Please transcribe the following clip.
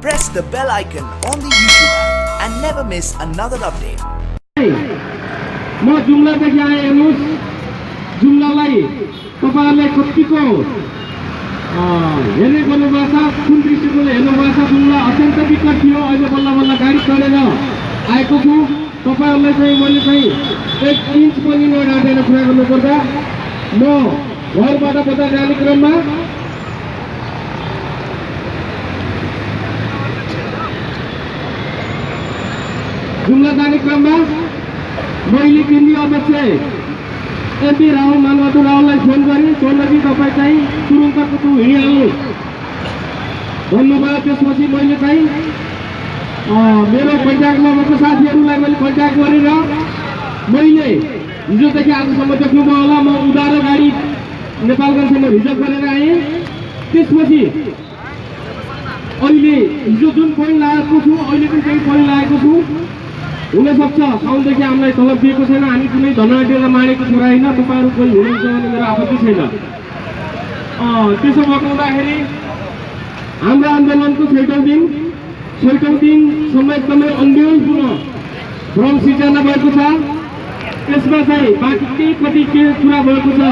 press the bell icon on the YouTube app and never miss another update. म जुम्लादेखि आए हेर्नुहोस्, जुम्लालाई तपाईहरुले कतिको हेर्ने गर्नुभएको छ, कुन दृष्टिकोणले हेर्नुभएको छ। जुम्ला अत्यन्त विकट थियो, अहिले बल्ल बल्ल गाडी चढेर आएको छु। तपाईहरुले चाहिँ मैले चाहिँ 1 इन्च पनि नडाटेर कुरा गर्नुपर्दा म घरबाट बजार जाने क्रममा जुम्ला जाने क्रममा मैले केन्द्रीय अध्यक्ष एमपी राहुल मानबहादुर राहुललाई फोन गरेँ। सोलजी तपाईँ चाहिँ तुरुन्त कुटु हिँडिहाल्नु भन्नुभयो। त्यसपछि मैले चाहिँ मेरो कन्ट्याक्टमा भएको साथीहरूलाई मैले कन्ट्याक्ट गरेर मैले हिजोदेखि आजसम्म देख्नुभयो होला, म उधारो गाडी नेपालगञ्जसम्म रिजर्भ गरेर आएँ। त्यसपछि अहिले हिजो जुन पोइन्ट लागेको छु, अहिले पनि त्यही पोइन्ट लागेको छु। हुनसक्छ साउनदेखि हामीलाई तलब दिएको छैन, हामी कुनै धनहटीलाई मारेको छोरा होइन। तपाईँहरू कोही हुनुहुन्छ भने मेरो आपत्ति छैन। त्यसो भएको हुँदाखेरि हाम्रो आन्दोलनको 6औं दिनसम्म एकदमै अन्योलपूर्ण भ्रम सिर्जना भएको छ। त्यसमा चाहिँ बाँकी केही कति के कुरा भएको छ।